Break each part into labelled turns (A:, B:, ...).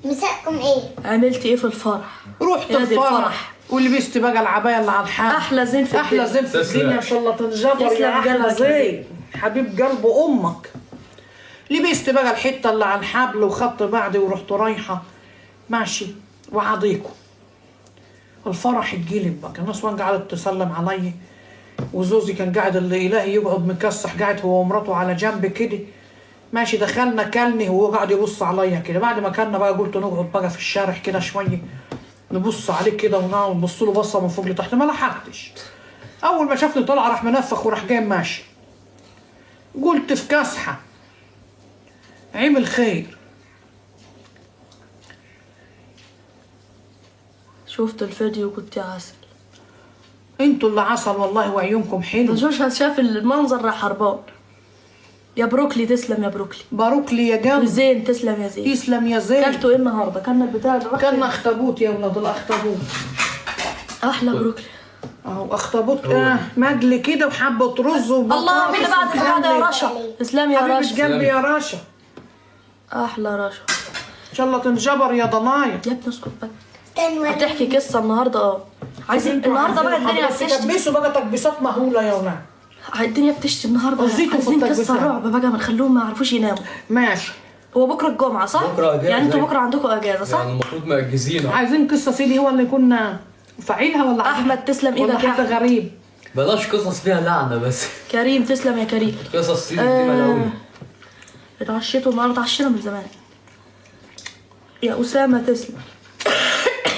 A: مساءكم ايه؟
B: عملتي ايه في الفرح؟
C: رحت
B: يا دي
C: الفرح
B: الفرح.
C: ولبست بقى العباية اللي على الحال.
B: احلى زين في
C: احلى
B: الدنيا.
C: زين في
D: تسلم.
C: الدنيا، ان شاء الله تنجبر
B: تسلم
C: يا احلى
B: قلبك يا
C: زين حبيب قلب امك. لبست بقى الحتة اللي على الحبل وخدت بعضي ورحت رايحة ماشي وعضيكم. الفرح اتجلب بقى، الناس وان قعدت تسلم عليا، وزوزي كان قاعد اللي الهي يقعد مكسح، قاعد هو ومراته على جنب كده ماشي. دخلنا كلني وهو قاعد يبص عليا كده. بعد ما كلنا بقى قلت نقعد بقى في الشارع كده شوية نبص عليه كده ونقعد نبص له بصة من فوق لتحت. ما لحقتش، اول ما شافني طلع راح منفخ وراح جاي ماشي. قلت في كسحه عمل خير.
B: شفت الفيديو كنت عسل.
C: انتوا اللي عسل والله وعيونكم حلو.
B: ده شاف المنظر راح هربان. يا بروكلي تسلم يا بروكلي.
C: باروكلي يا جنب.
B: زين تسلم يا زين.
C: تسلم يا زين.
B: كلتوا ايه النهارده؟ كلنا البتاع اللي راح
C: كلنا اخطبوط يا ولاد الاخطبوط.
B: احلى بروكلي
C: اهو اخطبوط مجلي كده وحبه رز وبطاطس.
B: الله، مين اللي بعد البتاع ده يا رشا؟ تسلم يا رشا.
C: حبيبه قلبي يا رشا.
B: احلى رشا.
C: ان شاء الله تنجبر يا ضنايا.
B: يا ابني اسكت بقى.
A: استنى
B: هتحكي قصة النهارده؟ عايزين النهارده بقى الدنيا بتشتي.
C: تكبسوا بقى تكبيسات مهولة يا ولاد.
B: الدنيا بتشتي النهارده.
C: وزيتوا في
B: عايزين قصة
C: التكبيسات.
B: رعب بقى، ما نخلوهم ما يعرفوش يناموا.
C: ماشي.
B: هو بكره الجمعة صح؟
D: بكرة أجازة.
B: يعني انتوا بكره عندكم اجازه صح؟
D: يعني المفروض مأجزين.
C: عايزين قصة سيدي هو اللي يكون فاعلها ولا
B: احمد تسلم
C: ولا
B: ايدك يا
C: حد
B: أحمد.
C: غريب؟
D: بلاش قصص فيها لعنه بس.
B: كريم تسلم يا كريم.
D: قصص سيدي دي ملعونة.
B: اتعشيتوا النهارده؟ اتعشينا من زمان. يا اسامة تسلم.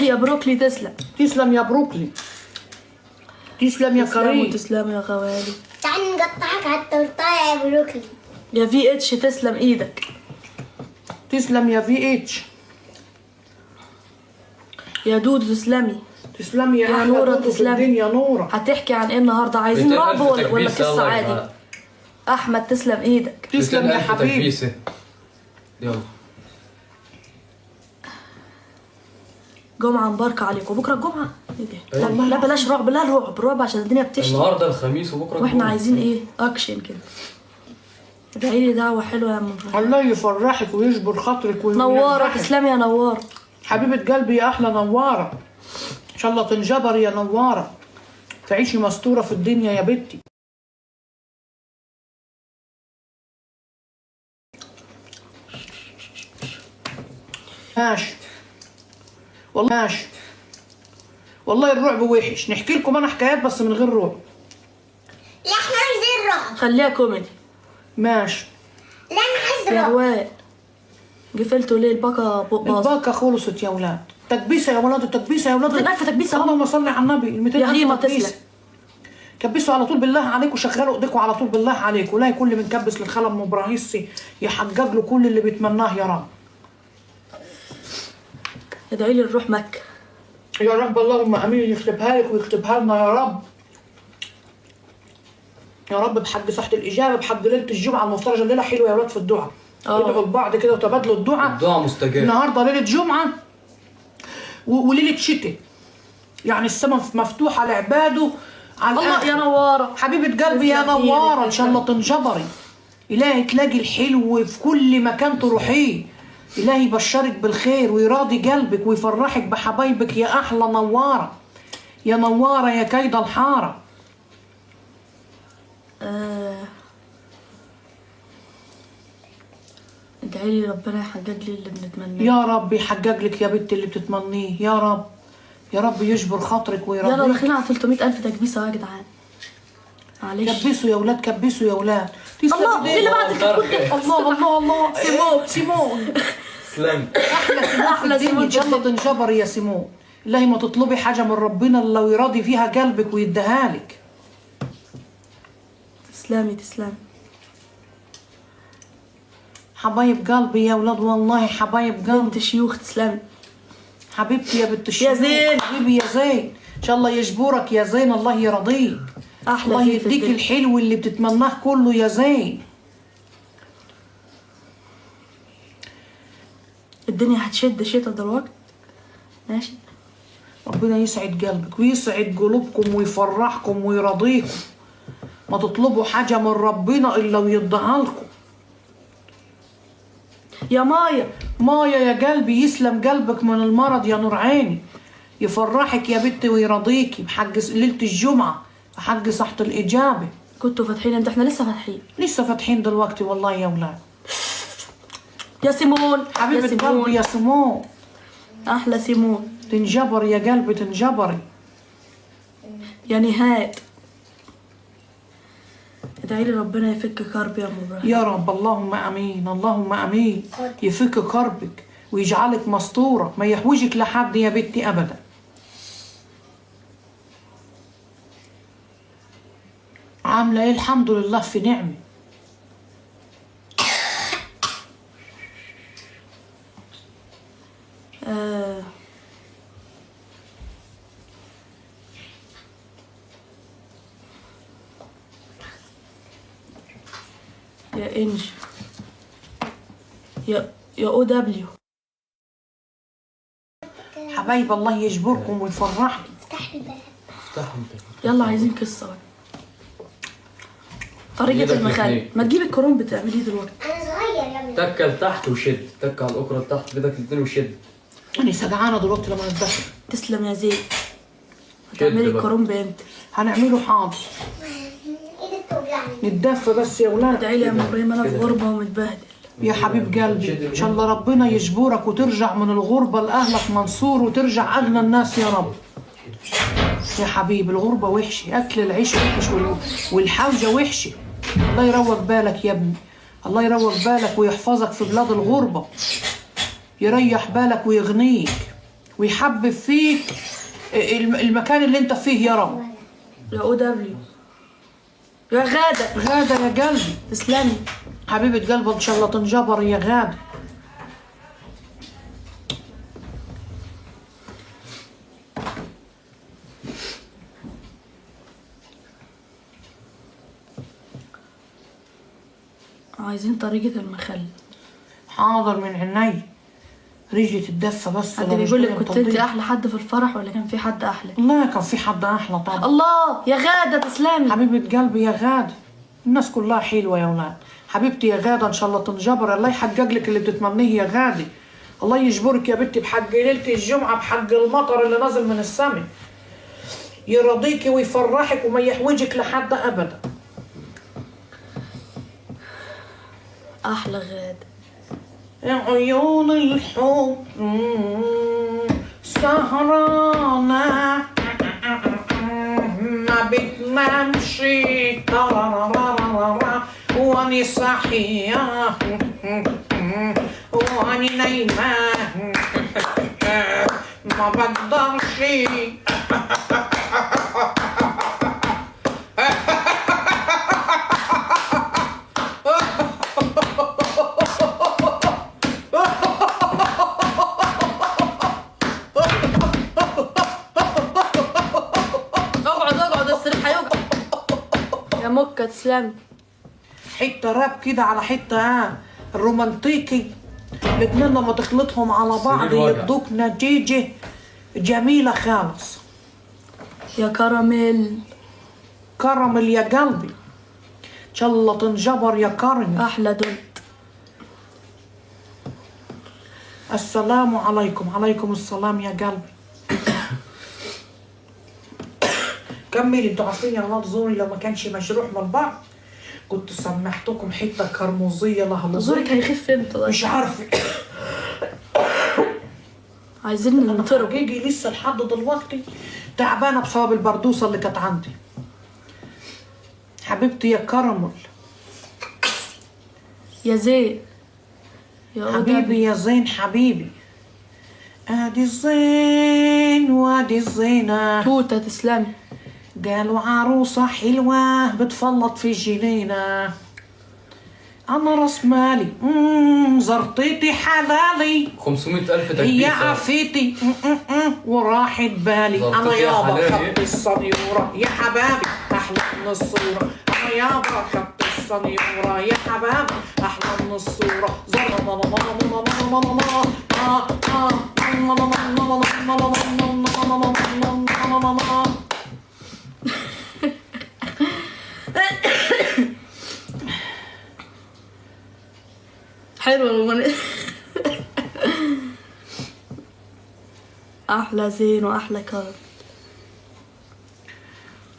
B: يا بروكلي تسلم.
C: تسلم يا بروكلي. تسلم يا كريم.
B: تسلم يا غوالي.
A: تعالي نقطعك على التورتايه يا بروكلي.
B: يا في اتش تسلم ايدك.
C: تسلم يا في اتش.
B: يا دودو تسلمي.
C: تسلمي يا
B: يا
C: احلى
B: نورة
C: دودو في
B: تسلمي.
C: الدنيا نورة.
B: هتحكي عن ايه النهارده؟ عايزين رعب ولا قصة عادي؟ احمد تسلم ايدك.
C: تسلم يا حبيبي.
D: تكبيسه. يلا
B: جمعة مباركة عليكم. بكرة الجمعة؟ ايه ده؟ لا, لا بلاش رعب، لا رعب رعب عشان الدنيا بتشتي.
D: النهارده الخميس وبكره
B: واحنا
D: الجمعة.
B: عايزين ايه؟ اكشن كده. ادعي لي دعوة حلوة يا ام ابراهيم.
C: الله يفرحك ويجبر خاطرك
B: نوارة
C: وينجحك.
B: تسلمي يا نوارة.
C: حبيبة قلبي يا أحلى نوارة. إن شاء الله تنجبر يا نوارة، تعيشي مستورة في الدنيا يا بنتي. ماشي والله، ماشي والله. الرعب وحش. نحكي لكم أنا حكايات بس من غير رعب.
A: لا احنا عايزين رعب.
B: خليها كوميدي.
C: ماشي.
A: لا انا عايز
B: يا
A: رعب.
B: روان قفلتوا ليه الباقة؟ باظت.
C: الباقة خلصت يا ولاد. تكبيسة يا ولاد، التكبيسة يا ولاد.
B: 200,000 تكبيسة أهو.
C: اللهم صل على النبي. ال 200,000
B: يا هيما
C: تكبيسة.
B: تسلم.
C: كبسوا على طول بالله عليكم، شغلوا ايديكم على طول بالله عليكم. لا كل من كبس للخلا ام ابراهيسي يحقق له كل اللي بيتمناه يا رب.
B: ادعي لي نروح مكة
C: يا رب، اللهم امين. يكتبها لك ويكتبها لنا يا رب. يا رب بحق صحة الإجابة، بحق ليلة الجمعة المفترجة. الليلة حلوة يا ولاد في الدعاء. ادعوا لبعض كده وتبادلوا الدعاء.
D: الدعاء مستجاب.
C: النهارده ليلة جمعة وليلة شتاء، يعني السماء مفتوحة لعباده على
B: الله
C: الآخر.
B: يا نوارة.
C: حبيبة قلبي يا
B: تسلم إيدك،
C: نوارة، إن شاء الله
B: تسلم.
C: تنجبري. إلهي تلاقي الحلو في كل مكان تروحيه. إلهي يبشرك بالخير ويراضي قلبك ويفرحك بحبايبك يا أحلى نوارة. يا نوارة يا كيد الحارة.
B: ادعي لي ربنا يحقق لي اللي بنتمناه.
C: يا رب يحقق لك يا بنت اللي بتتمنيه يا رب. يا رب يجبر خاطرك ويرضيك.
B: يلا داخلين على 300,000 تكبيسة يا جدعان. معلش.
C: كبسوا يا ولاد، كبسوا يا ولاد. تسلم
B: الله،
C: إيديك.
B: مين اللي بعت الكتكوت ده؟
C: الله الله الله.
B: سيمون.
C: سيمون.
D: تسلم.
C: احلى سيمون.
B: أحلى
C: احلى سيمون.
B: سيمون.
C: ان شاء الله تنجبر يا سيمون. الله ما تطلبي حاجة من ربنا الا ويراضي فيها قلبك ويديها لك.
B: تسلمي تسلمي.
C: حبايب قلبي يا ولاد، والله حبايب قلبي.
B: بنت شيوخ تسلمي.
C: حبيبتي يا بنت الشيوخ.
B: يا زين.
C: حبيبي يا زين، ان شاء الله يجبرك يا زين. الله يرضيك.
B: أحلى
C: الله
B: زين في
C: يديك
B: الدنيا.
C: الحلو اللي بتتمناه كله يا زين.
B: الدنيا هتشد شتا دلوقتي. ماشي.
C: ربنا يسعد قلبك ويسعد قلوبكم ويفرحكم ويرضيكم. ما تطلبوا حاجة من ربنا إلا ويديها لكم.
B: يا مايا.
C: مايا يا قلبي، يسلم قلبك من المرض يا نور عيني، يفرحك يا بنتي ويرضيكي بحق ليلة الجمعة، بحق صحة الإجابة.
B: كنتوا فاتحين امتى؟ احنا لسه فاتحين.
C: لسه فاتحين دلوقتي والله يا ولاد.
B: يا سيمون، يا
C: حبيبة قلبي
B: سيمون،
C: يا سمو،
B: احلى سيمون.
C: تنجبر يا قلبي تنجبري.
B: يا نهاد، ادعي لي ربنا يفك كربي يا ام ابراهيم.
C: يا رب، اللهم امين، اللهم امين. يفك كربك ويجعلك مستورة، ما يحوجك لحد يا بنتي ابدا. عاملة ايه؟ الحمد لله في نعمة.
B: آه. يا انجي، يا او دبليو.
C: حبايب الله يجبركم ويفرحكم.
A: افتح الباب.
D: افتح انت.
B: يلا عايزين قصة بقى. طريقة
D: إيدك
B: المخلل.
D: الاتنين.
B: ما تجيب الكرنب تعمليه دلوقتي.
A: انا صغير يا ابني.
D: تكه لتحت وشد، تكه على الاكره لتحت بايدك الاثنين وشد.
C: انا سجعانة دلوقتي لما نتدخل.
B: تسلم يا زين. هتعملي
D: بقى.
B: الكرنب امتى؟
C: هنعمله حاضر.
A: ايدك توجعني.
C: نتدفى بس يا ولاد.
B: ادعي لي يا ام ابراهيم، انا في
D: كده.
B: غربة ومتبهدل.
C: يا حبيب قلبي، ان شاء الله ربنا يجبرك وترجع من الغربة لأهلك منصور، وترجع أغنى الناس يا رب. يا حبيبي الغربة وحشة، أكل العيش وحش، والحوجة وحشة. الله يروق بالك يا ابني، الله يروق بالك ويحفظك في بلاد الغربة، يريح بالك ويغنيك ويحبب فيك المكان اللي انت فيه يا رب.
B: يا او دبليو. يا غادة.
C: غادة يا قلبي.
B: تسلمي.
C: حبيبة قلبي، ان شاء الله تنجبر يا غادة.
B: عايزين طريقة المخلل.
C: حاضر من عيني. رجلي تتدفى بس.
B: حد
C: لو
B: بيقول لك
C: رجلي
B: كنت انت
C: مطبية.
B: احلى حد في الفرح ولا كان في حد احلى؟
C: لا كان في حد احلى طبعا.
B: الله يا غادة تسلمي.
C: حبيبة قلبي يا غادة، الناس كلها حلوة يا ولاد. حبيبتي يا غادة ان شاء الله تنجبر، الله يحقق لك اللي بتتمنيه يا غادة. الله يجبرك يا بنتي بحق ليلة الجمعة، بحق المطر اللي نازل من السماء، يرضيكي ويفرحك وما يحوجك لحد ابدا.
B: احلى غادة.
C: يا عيون الحب سهرانة ما بتنامش، ترارارارارا، واني صاحية واني نايمة ما بقدرش.
B: اقعد اقعد، السرير هيقع. يا مكة تسلمي.
C: حتة راب كده على حتة الرومانتيكي، الاتنين لما تخلطهم على بعض
D: السرير وجع.
C: يدوك نتيجة جميلة خالص.
B: يا كراميل.
C: كراميل يا قلبي، ان شاء الله تنجبر يا كرمل.
B: احلى دولت.
C: السلام عليكم. عليكم السلام يا قلبي. كملي. انتوا عارفين يا ولاد زوري لو ما كانش مجروح من بعض كنت سمحتكم حتة كرموزيه لهلوزيه.
B: زورك هيخف امتى طيب؟
C: مش عارفه.
B: عايزين
C: انا
B: ننطرب.
C: حقيقي لسه لحد دلوقتي تعبانة بسبب البردوسه اللي كانت عندي. حبيبتي يا كرمل.
B: يا زين. يا أو
C: حبيبي
B: دبليو.
C: يا زين حبيبي، ادي الزين وادي الزينة.
B: توتة تسلمي.
C: قالوا عروسة حلوة بتفلط في الجنينة. أنا راس مالي زرطيتي حلالي،
D: 500,000
C: هي
D: تكبيسة.
C: عافيتي وراحت بالي. أنا
D: زرطتي يا
C: يابا
D: حلالي.
C: خدت الصنيورة يا حبابي أحلى من الصورة. أنا يابا خدت الصنيورة يا حبابي أحلى من الصورة.
B: حلوة الأغنية. احلى زين واحلى كرم.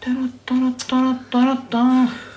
C: ترى ترى ترى ترى ترى.